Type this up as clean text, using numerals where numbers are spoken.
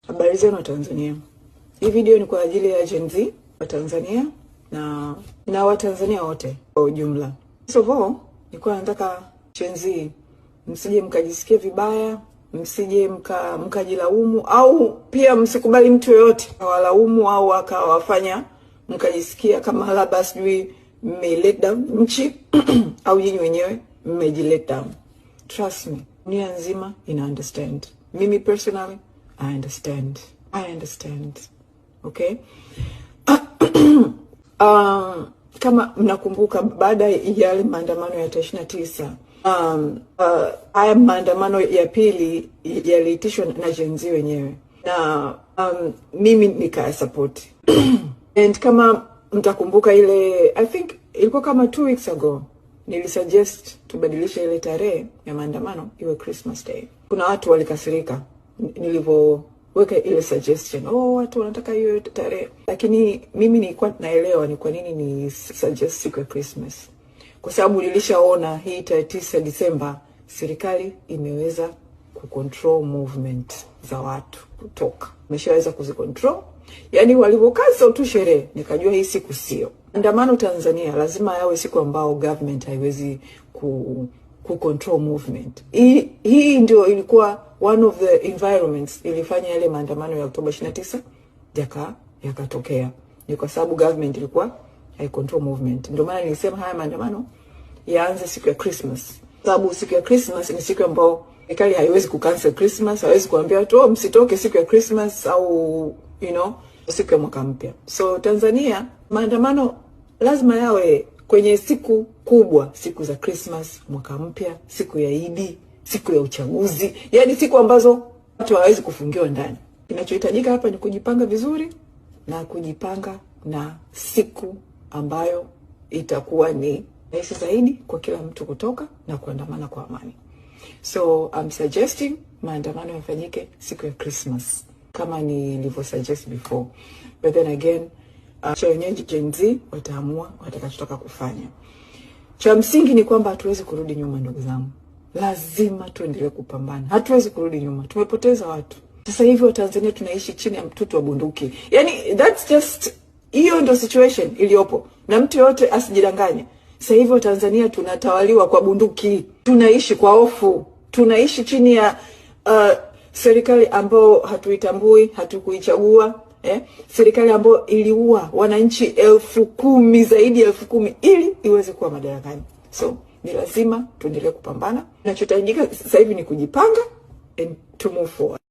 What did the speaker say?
Habari zenu Tanzania. Hii video ni kwa ajili ya Gen Z wa Tanzania na Watanzania wote kwa ujumla. First of all, nilikuwa nataka Gen Z msije mkajisikia vibaya, msije mkajilaumu au pia msikubali mtu yoyote awalaumu au akawafanya mkajisikia kama labda sijui mme let down nchi au nyinyi wenyewe mmeji let down. Trust me, dunia nzima ina understand. Mimi personally, I understand. I understand. Okay? Kama mnakumbuka baada ya yale maandamano ya tarehe 29, haya maandamano ya pili yaliitishwa na Gen Z wenyewe na mimi nikayasupport. And kama mtakumbuka ile, I think ilikuwa kama 2 weeks ago, nilisuggest tubadilishe ile tarehe ya maandamano iwe Christmas Day. Kuna watu walikasirika nilivyoweka ile suggestion, "Oh, watu wanataka hiyo tarehe," lakini mimi nilikuwa naelewa ni kwa nini ni suggest siku ya Christmas, kwa sababu nilishaona hii tarehe 9 Disemba serikali imeweza kucontrol movement za watu kutoka, imeshaweza kuzicontrol. Yani walivyocancel tu sherehe, nikajua hii siku sio maandamano. Tanzania lazima yawe siku ambao government haiwezi ku control movement. Hii ndio ilikuwa one of the environments ilifanya yale maandamano ya Oktoba 29 yakatokea, ni kwa sababu government ilikuwa hai control movement. Ndio maana nilisema haya maandamano yaanze siku ya Christmas, sababu siku ya Christmas ni siku ambayo serikali haiwezi kucancel Christmas, haiwezi kuambia watu, "Oh, msitoke siku ya Christmas," au siku ya mwaka mpya. So Tanzania maandamano lazima yawe kwenye siku kubwa, siku za Christmas, mwaka mpya, siku ya Idi, siku ya uchaguzi, yani siku ambazo watu hawawezi kufungiwa ndani. Kinachohitajika hapa ni kujipanga vizuri na kujipanga na siku ambayo itakuwa ni rahisi zaidi kwa kila mtu kutoka na kuandamana kwa amani. So I'm suggesting maandamano yafanyike siku ya Christmas kama nilivyo suggest before, but then again, cha wenyeji Gen Z wataamua watakachotaka kufanya. Cha msingi ni kwamba hatuwezi kurudi nyuma, ndugu zangu, lazima tuendelee kupambana. Hatuwezi kurudi nyuma, tumepoteza watu. Sasa hivi Watanzania tunaishi chini ya mtutu wa bunduki, yani that's just, hiyo ndo situation iliyopo, na mtu yoyote asijidanganye. Sasa hivi Watanzania tunatawaliwa kwa bunduki, tunaishi kwa hofu, tunaishi chini ya serikali ambayo hatuitambui, hatukuichagua, eh? Serikali ambayo iliua wananchi 10,000, zaidi ya 10,000 ili iweze kuwa madarakani. So ni lazima tuendelee kupambana. Kinachohitajika sasa hivi ni kujipanga and to move forward.